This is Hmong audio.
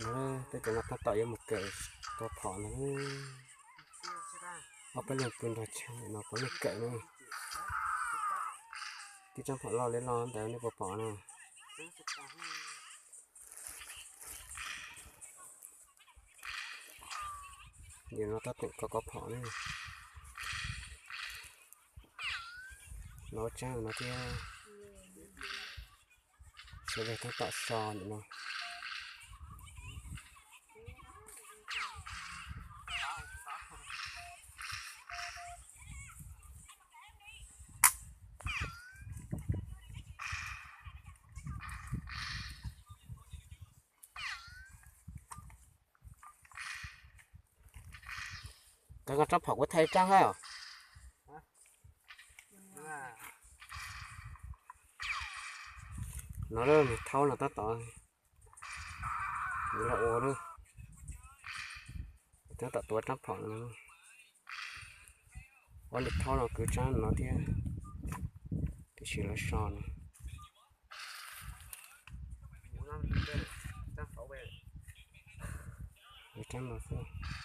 Tej cov no tab tom yuav mus kawm kov phom no. Ob peb leeg pw nrog chaw no puav leej kawm na. Tib rab phom loj li loj ntawd nej puas pom na. Yus no tab tom kov kov phom ne. No tsaib no thiab. Sawv daws tab tom so ntawm no. Koj, koj rab phom kuv thaij rab hab os. No, niag thaub no tab tom los ua lawm, tab tom tuav rab phom no. Ob niag thaub no kwv rab no thiab, tiam sis lawv so no. Rab no xwb.